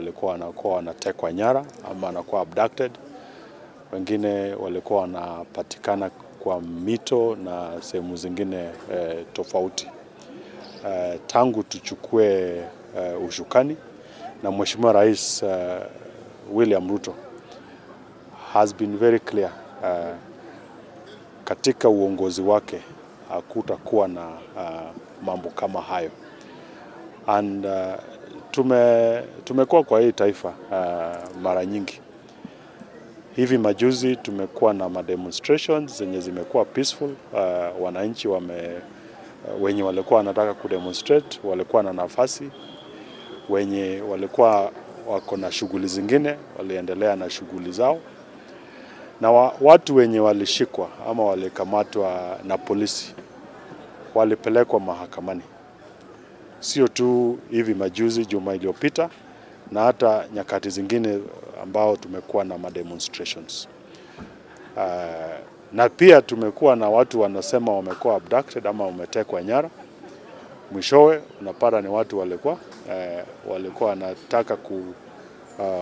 walikuwa wanakuwa wanatekwa nyara ama wanakuwa abducted, wengine walikuwa wanapatikana kwa mito na sehemu zingine tofauti. Tangu tuchukue usukani na Mheshimiwa Rais William Ruto has been very clear, katika uongozi wake hakutakuwa na mambo kama hayo and tumekuwa kwa hii taifa mara nyingi. Hivi majuzi tumekuwa na mademonstrations zenye zimekuwa peaceful. Wananchi wenye walikuwa wanataka kudemonstrate walikuwa na nafasi, wenye walikuwa wako na shughuli zingine waliendelea na shughuli zao, na watu wenye walishikwa ama walikamatwa na polisi walipelekwa mahakamani, sio tu hivi majuzi juma iliyopita, na hata nyakati zingine ambao tumekuwa na mademonstrations. Na pia tumekuwa na watu wanasema wamekuwa abducted ama wametekwa nyara, mwishowe unapata ni watu walikuwa wanataka